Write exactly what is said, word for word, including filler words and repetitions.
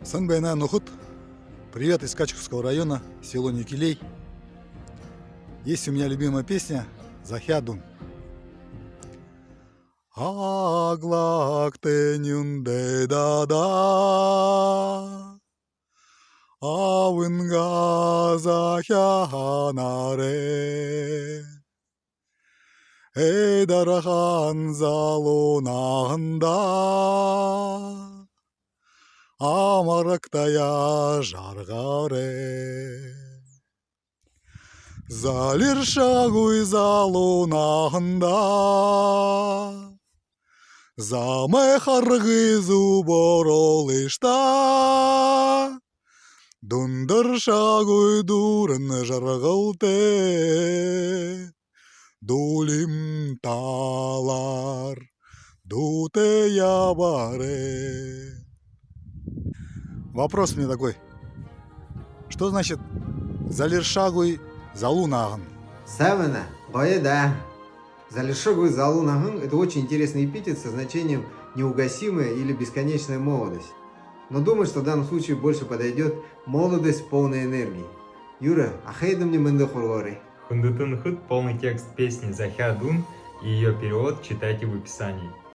Сайн байна, нүхэд. Привет из Качковского района, село Никилей. Есть у меня любимая песня «Захяа дун». Аглаг тэнюун дайдада, абынгаа захяанаар, эдирхэн залуу наһандаа амарагтаяа жаргаарай. Залиршагүй залуу наһандаа замай харгы зүб оруулыш даа. Дундаршагүй дүүрэн жаргалтай, дуулим талаар дуутай ябаарай. Вопрос мне такой. Что значит «залиршагүй залуу наһан»? Сайн байна, гоё даа. «Залиршагүй залуу наһан» — это очень интересный эпитет со значением «неугасимая или бесконечная молодость». Но думаю, что в данном случае больше подойдёт «молодость, полная энергии». Юра, ахайдамни мэндэ хүргөөрэй. Хүндэтэ нүхэд, полный текст песни «Захяа дун» и её перевод читайте в описании.